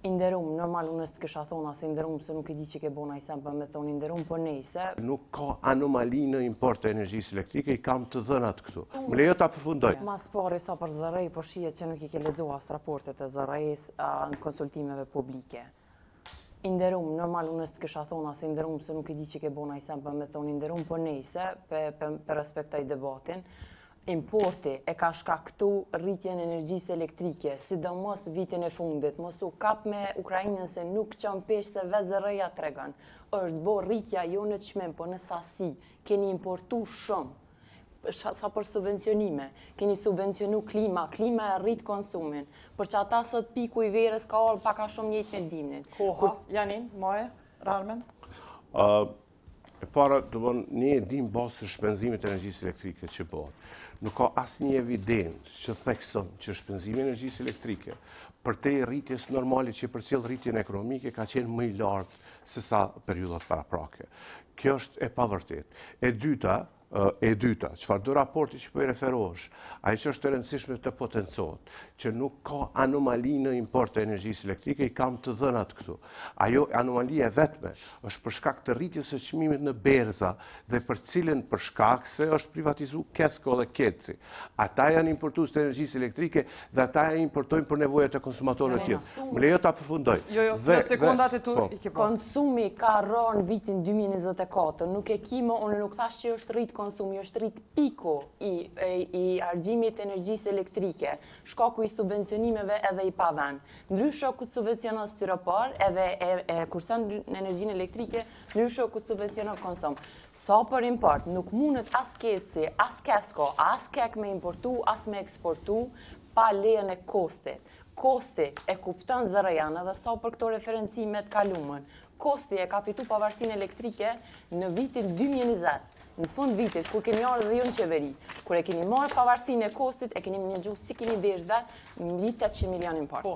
I nderum, normal unë s'kisha thonë as i nderum se nuk e di që ke bo naj sen për me thonë i nderum, po nejse. Nuk ka anomali në import të energjisë elektrike, i kam të dhënat këtu. Më lejo ta përfundoj. Mas pari sa për ZRRE, po shihet që nuk i ke lexu as raportet e ZRRE-s në konsultimeve publike. I nderum, normal unë s'kisha thonë as i nderum se nuk e di që ke bo naj sen për me thonë i nderum, po nejse, pe, pe, pe respektoj debatin. Importi e ka shkaktu rritjen e energjisë elektrike, sidomos vitin e fundit. Mos u kap me Ukrainën se nuk qon peshë se vetë ZRRE-ja tregon. Është bo rritja jo në çmim, po në sasi. Keni importu shumë. Sa për subvencionime, keni subvencionu klima, klima e rrit konsumin. Për që ata sot piku i verës ka ardhur pak a shumë njëjtë me dimnin. Koha, Janin, Maje, Rarmen? E para, të bon, ne e dim bazë së shpenzimit të energjisë elektrike që bëhet. Nuk ka asnjë evidencë që thekson që shpenzimi i energjisë elektrike për te rritjes normale që përcjell rritjen ekonomike ka qenë më i lartë se sa periudhat paraprake. Kjo është e pavërtetë. E dyta, e dyta, çfarë do raporti që po i referohesh, ajo që është e rëndësishme të potencohet, që nuk ka anomali në import të energjisë elektrike, i kam të dhënat këtu. Ajo anomalia e vetme është për shkak të rritjes së çmimit në berza dhe për cilën për shkak se është privatizu Kesko dhe KEDS-i. Ata janë importues të energjisë elektrike dhe ata e importojnë për nevojat e konsumatorëve të tjerë. Më lejo ta përfundoj. Jo, jo, Dhe- sekondat e tu po. i ke pas. Konsumi ka rënë vitin 2024, nuk e kimo, unë nuk thash që është rrit konsumi, është rrit piku i, i, i harxhimit të energjisë elektrike, shkaku i subvencionimeve edhe i paven. Ndryshe ku subvencionon stiropor edhe e, e kursen në energjinë elektrike, ndryshe ku subvencionon konsum. Sa për import, nuk mundet as KEDS-i, as Kesko, as KEK me importu, as me eksportu, pa lejen e KOSTT-it. KOSTT-i e kupton ZRRE-jan edhe sa për këto referencime të kalumën. KOSTT-i e ka fitu pavarësinë elektrike në vitin 2020, në fund vitit, kur kemi ardhur dhe ju në qeveri. Kur e keni marrë pavarësinë e KOSTT-it, e keni një gjuhë si keni deshtë vet, mbi 800 milion import. Po.